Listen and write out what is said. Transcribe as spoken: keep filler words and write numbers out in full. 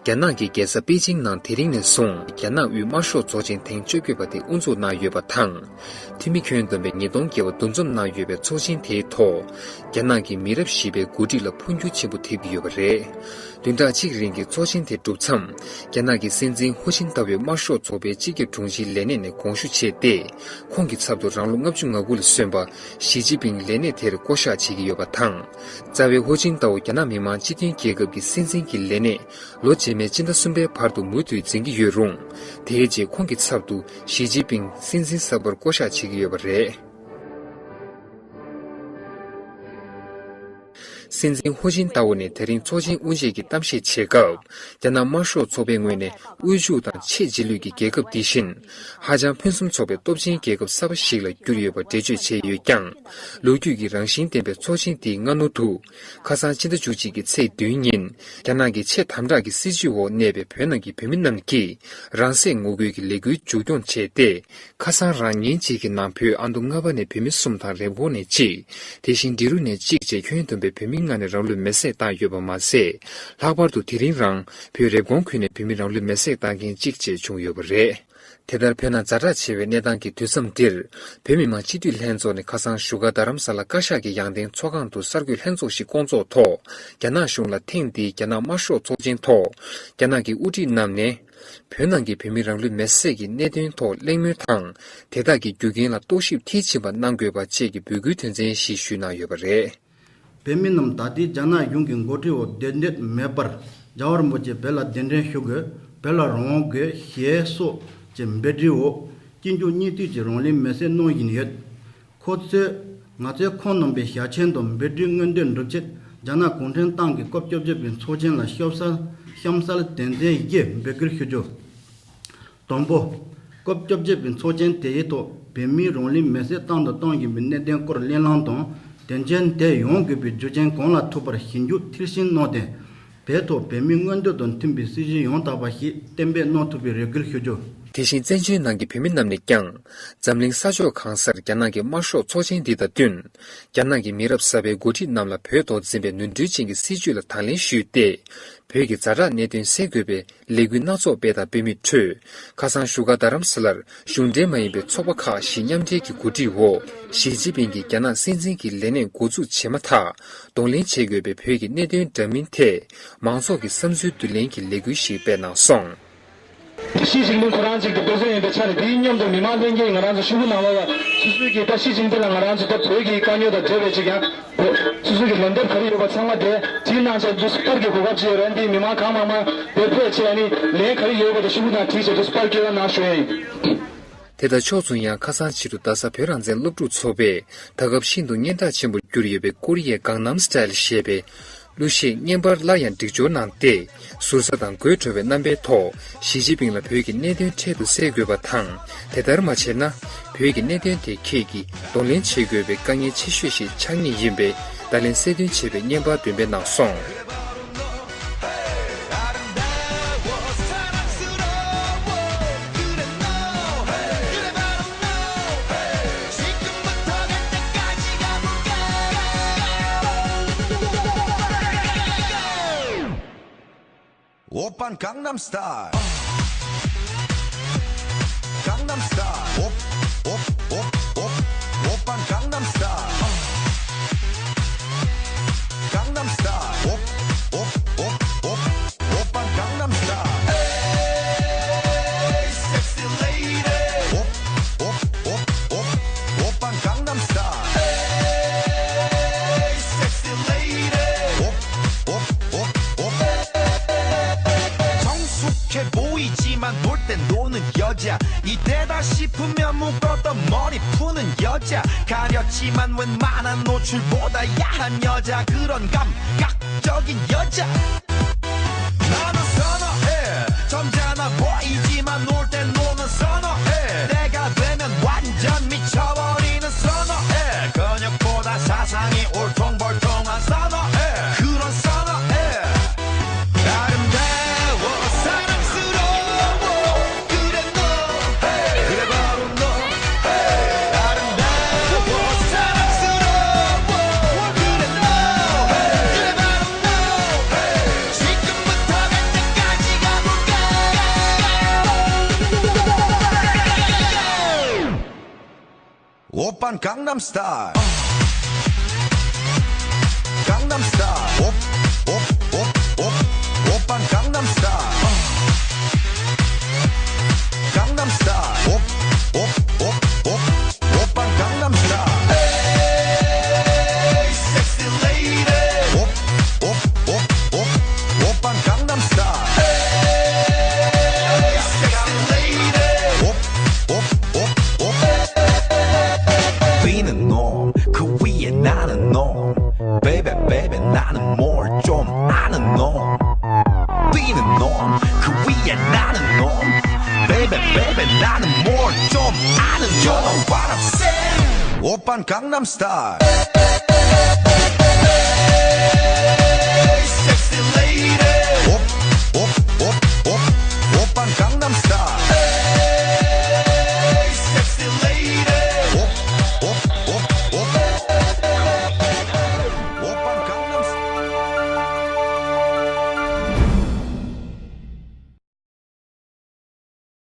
རྒྱ་ནག་གི་རྒྱལ་ས་པེ་ཅིང་ནང་དེ་རིང་ནས་བཟུང་རྒྱ་ནག་དབུས་དམར་ཤོག་ཚོགས་ཆེན་ཐེངས་བཅོ་བརྒྱད་པ་དེ་དབུ་འཛུགས་གནང་ཡོད་པ་དང་། འཐུས་མི་ཁྱོན་བསྡོམས་པས་ཉིས་སྟོང་བརྒལ་བ་འདུ་འཛོམས་གནང་ཡོད་པའི་ཚོགས་ཆེན་དེའི་ཐོག་རྒྱ་ནག་གི་མི་རབས་བཞི་པའི་འགོ་ཁྲིད་ལ་འཕོ་འགྱུར་ཆེན་པོ་ཐེབས་ཀྱི་ཡོད་པ་རེད། བདུན་ཕྲག་གཅིག་རིང་གི་ཚོགས་ཆེན་དེ་གྲུབ་མཚམས། རྒྱ་ནག་གི་སྲིད་འཛིན་ཧུ་ཅིན་ཐའོ་ཡིས་དམར་ཤོག་ཚོགས་པའི་སྤྱི་ཁྱབ་དྲུང་ཆེའི་ལས་གནས་ནས་དགོངས་ཞུ་བྱས་ཏེ། ཁོང་གི་ཚབ་ཏུ་རང་ལོ་ལྔ་བཅུ་ང་དགུ་ལ་སོན་པ་ཞི་ཅིན་ཕིང་ལས་གནས་དེར་བསྐོ་གཞག་བྱེད་ཀྱི་ཡོད་པ་དང་། རྩ་བའི་ཧུ་ཅིན་ཐའོ་རྒྱ་ནག་མི་དམངས་སྤྱི་མཐུན་རྒྱལ་ཁབ་ཀྱི་སྲིད་འཛིན་གྱི་ལས་གནས་ལོ་རྗེས་མའི་སྤྱི་ཟླ་གསུམ་པའི་བར་དུ་མུ་མཐུད་འཛིན་གྱི་ཡོད་རུང་། དེའི་རྗེས་ཁོང་གི་ཚབ་ཏུ་ཞི་ཅིན་ཕིང་སྲིད་འཛིན་གསར་པར་བསྐོ་གཞག་བྱེད་ཀྱི་ཡོད་པ་རེད། སྲིད་འཛིན་ཧུ་ཅིན་ཐའོ་ནས་དེ་རིང་ཚོགས་ཆེན་དབུ་འབྱེད་ཀྱི་གཏམ་བཤད་བྱེད་སྐབས། རྒྱ་ནག་དམར་ཤོག་ཚོགས་པའི་ངོས་ནས་དབུལ་ཕྱུག་དང་ཆེས་རྗེས་ལུས་ཀྱི་རྒྱལ་ཁབ་དེ་བཞིན། ཧ་ཅང་ཕུན་སུམ་ཚོགས་པའི་སྟོབས་ཆེན་རྒྱལ་ཁབ་གསར་པ་ཞིག་ལ་གྱུར་ཡོད་པ་འགྲེལ་བརྗོད་བྱས་ཡོད་ཀྱང་། ལོ་རྒྱུས་ཀྱི་རང་བཞིན་ལྡན་པའི་ཚོགས་ཆེན་འདིའི་སྔ་ནུབ་ཏུ། ཁ་སང་ཕྱི་ཟླ་བཅུ་གཅིག་གི་ཚེས་བདུན་ཉིན། རྒྱ་ནག་གི་ཆེས་དམ་དྲག་གི་སྲིད་བྱུས་འོག་གནས་པའི་བོད་ནང་གི་བོད་མི་རྣམས་ཀྱིས། རང་སྲེག་ངོ་རྒོལ་གྱི་ལས་འགུལ་མཇུག་སྐྱོང་བྱས་ཏེ། ཁ་སང་རང་ཉིན་གཅིག་གི་ནང་བོད་ཨ་མདོ་རྔ་པ་ནས་བོད་མི་གསུམ་དང་རེབ་གོང་ནས་གཅིག་དེ་བཞིན་འབྲི་རུ་ནས་གཅིག་བཅས་ཁྱོན་བསྡོམས་པའི་བོད་མི་ལྔ་ནས་རང་ལུས་མེར་སྲེག་བཏང་ཡོད་པ་མ་ཟད། ལྷག་པར་དུ་དེ་རིང་རང་བོད་རེབ་གོང་ཁུལ་ནས་བོད་མི་རང་ལུས་མེར་སྲེག་བཏང་མཁན་གཅིག་བཅས་བྱུང་ཡོད་པ་རེད། དེ་ལྟར་བོད་ནང་ཛ་དྲག་ཆེ་བའི་གནས་སྟངས་ཀྱི་དུས་མཚམས་འདིར། བོད་མི་མང་སྤྱི་འཐུས་ལྷན་ཚོགས་ནས་ཁ་སང་བཞུགས་སྒར་རྡ་རམ་ས་ལ་བཀའ་ཤག་གི་ཡང་སྟེང་ཚོགས་ཁང་དུ་གསར་འགོད་ལྷན་ཚོགས་ཤིག་བསྐོང་ཚོགས་ཐོག་རྒྱ་ནག་གཞུང་ལ་ཐེངས་འདིའི་རྒྱ་ནག་དམར་ཤོག་ཚོགས་ཆེན་ཐོག་རྒྱ་ནག་གི་དབུ་ཁྲིད་རྣམས་ནས། བོད་ནང་གི་བོད་མི་རང་ལུས་མེར་སྲེག་གི་གནད་དོན་ཐོག་གླེང་མོལ་དང་། དེ་དག་གི་རྒྱུ་རྐྱེན་ལ་རྟོག་ཞིབ་མཐིལ་ཕྱིན་པ་གནང་དགོས་པ་བཅས་ཀྱི་འབོད་སྐུལ་དོན་ཚན་ཞིག་ཞུས་གནང་ཡོད་པ་རེད། བོད་མི་རྣམས་ད་ལྟའི་རྒྱ་ནག་གཞུང་གི་འགོ་ཁྲིད་འོག་སྡོད་འདོད་མེད་པར། རྒྱལ་བ་རིན་པོ་ཆེ་བོད་ལ་གདན་འདྲེན་ཞུ་དགོས། བོད་ལ་རང་དབང་དགོས་ཞེས་སོགས་ཀྱི་འབོད་སྒྲའི་འོག་གཅིག་མཇུག་གཉིས་མཐུད་ཀྱིས་རང་ལུས་མེར་སྲེག་གནང་བཞིན་ཡོད། ཁོ་ཚོས། ང་ཚོས་ཁོང་རྣམ་པའི་ཞལ་ཆད་དང་འབོད་སྒྲའི་མངོན་འདོད་འགྲུབ་ཆེད་རྒྱ་ནག་གུང་ཁྲན་ཏང་གི་སྐབས་བཅོ་བརྒྱད་པའི་ཚོགས་ཆེན་ལ་གཤམ་གསལ་གཤམ་གསལ་དོན་ཚན་བཞི་འབོད་སྐུལ་ཞུ་རྒྱུ། དང་པོ། སྐབས་བཅོ་བརྒྱད་པའི་ཚོགས་ཆེན་དེའི་ཐོག་བོད་མིའི་རང་ལུས་མེར་སྲེག་བཏང་དང་གཏོང་བཞིན་པའི་གནད་དོན་སྐོར་གླེང་སློང་དང་དོན་ཆེན་དེ་ཡོང་དགོས་པའི་རྒྱུ་རྐྱེན་གང་ལ་ཐུག་པར་ཞིབ་འཇུག་མཐིལ་ཕྱིན་གནང་སྟེ། བོད་ཐོག་བོད་མིའི་མངོན་འདོད་དང་མཐུན་པའི་སྲིད་བྱུས་ཡང་དག་པ་ཞིག་གཏན་འབེབས་གནང་ཐུབ་པའི་རེ་སྐུལ་ཞུ་རྒྱུ། དེ་བཞིན་བཙན་བྱོལ་ནང་གི་བོད་མི་རྣམས་ནས་ཀྱང་། འཛམ་གླིང་ས་ཕྱོགས་གང་སར་རྒྱ་ནག་གི་དམར་ཤོག་ཚོགས་ཆེན་འདི་དང་བསྟུན། རྒྱ་ནག་གི་མི་རབས་གསར་པའི་འགོ་ཁྲིད་རྣམས་ལ་བོད་ཐོག་འཛིན་པའི་ནོར་འཁྲུལ་ཅན་གྱི་སྲིད་བྱུས་ལ་དང་ལེན་ཞུས་ཏེ། བོད་ཀྱི་ཛ་དྲག་གནད་དོན་སེལ་དགོས་པའི་ལས་འགུལ་སྣ་ཚོགས་སྤེལ་དང་སྤེལ་མུས་ཁྲོད། ཁ་སང་བཞུགས་སྒར་རྡ་རམ་ས་ལར་གཞུང་འབྲེལ་མ་ཡིན་པའི་ཚོགས་པ་ཁག་བཞི་མཉམ་འབྲེལ་གྱི་གོ་སྒྲིག་འོག་ཞི་ཅིན་ཕིང་གིས་རྒྱ་ནག་སྲིད་འཛིན་གྱི་ལས་གནས་འགོ་འཛུགས་བྱས་མ་ཐག་གདོང་ལེན་བྱེད་དགོས་པའི་བོད་ཀྱི་གནད་དོན་འདྲ་མིན་ཐད་མང་ཚོགས་ཀྱི་བསམ་ཚུལ་བསྡུ་ལེན་གྱི་ལས་འགུལ་ཞིག་སྤེལ་གནང་སོང་། ཞི་ཅིན་ཕིང་ཁོ་རང་གཅིག་ཏུ་འབད་བརྩོན་ཡིན་པའི་ཆ་ནས་དེའི་མཉམ་དུ་མི་མང་ལྷན་རྒྱས་ང་རང་ཚོ་ཤོག་བུ་ནང་ལོགས་ལ་སོ་སོའི་གི་ད་ཞི་ཅིན་ཕིང་ལ་ང་རང་ཚོ་ད་བོད་ཀྱི་དཀའ་རྙོག་དང་འབྲེལ་བའི་ཅིག་ཡང་སོ་སོའི་གི་ལན་འདེབས་ག་རེ་ཡོད་པ་ཚང་མ་དེ་བྲིས་གནང་བྱས་འདུག་སེ་པར་གྱི་གོ་སྐབས་ཅིག་ཡོད་རེད། འདི་མི་མང་གང་མང་མང་དེ་ཕེབས་བྱས་ནི་ལན་ག་རེ་ཡོད་པ་དེ་ཤོག་བུ་ནང་བྲིས་བྱས་འདུག་སེ་པར་སྐྱོན་རོགས་གནང་ཞུ་ཡ་ཡིན། དེ་དང་ཕྱོགས་མཚུངས་ཡང་ཁ་སང་ཕྱི་དྲོ་རྡ་ས་བོད་རང་བཙན་སློབ་ཕྲུག་ཚོགས་པས་ད་སྐབས་ཤིན་ཏུ་སྙན་གྲགས་ཆེན་པོར་གྱུར་ཡོད་པའི་ཀོ་རི་ཡའི་གང་ནམ་སི་ཊལ་ཞེས་པའི་གླུ་གཞས་བརྙན་པར་སླར་ཡང་སྒྲིག་སྦྱོར་གནང་སྟེ། ཟུར་ཟ་དང་དགོད་བྲོ་བའི་རྣམ་པའི་ཐོག་ཞི་ཅིན་ཕིང་ལ་བོད་ཀྱི་གནད་དོན་འཕྲལ་དུ་སེལ་དགོས་པ་དང་། དེ་ལྟར་མ་བྱས་ན། བོད་ཀྱི་གནད་དོན་དེ་ཁྱེད་ཀྱིས་གདོང་ལེན་བྱེད་དགོས་པའི་དཀའ་ངལ་ཆེ་ཤོས་ཤིག་ཆགས་ངེས་ཡིན་པས། བརྡ་ལན་གསལ་སྟོན་བྱེད་པའི་བརྙན་པར་འདོན་སྤེལ་གནང་སོང་། 오빤 강남스타일. 강남스타일. 옵, 옵, 옵, 옵. 오빤 강남스타일. 강남스타일. 옵, 옵, 옵, 옵. 오빤 강남스타일. Hey, sexy lady. 옵, 옵, 옵, 옵. 오빤 강남스타일. Hey, sexy lady. 옵, 옵, 옵, 옵. 성숙해 보이지만 놀 땐 노는 여자. 이때다 싶으면 묶었던 머리 푸는 여자. 가렸지만 웬만한 노출보다 야한 여자. 그런 감각적인 여자. 나는 선어해. 점잖아 보이지만 놀 땐 노는 선어해. 때가 되면 완전 미쳐버리는 선어해. 근육보다 사상이 울퉁불퉁한 선어해. 그런 선어해. 아름다워 사랑스러워. 그래 너. 그래 바로 너. 아름다워 사랑스러워. 그래 너. 그래 바로 너. 지금부터 갈 때까지가 오빤 강남스타일. 강남스타일. 옵, 옵, 옵, 옵. 오빤 강남스타일. 강남스타일. 옵, 옵, 옵, 옵. 오빤 강남스타일. Hey, sexy lady. 옵, 옵, 옵, 옵. 오빤 강남스타일. Hey, sexy lady. 옵, 옵, 옵, 옵. 뛰는 놈, 그 위에 나는 놈. Baby, baby, 나는 뭘 좀 아는 놈. 뛰는 놈, 그 위에 나는 놈. Baby, baby, 나는 뭘 좀 아는 놈. You know what I'm saying? 오빤 강남스타일.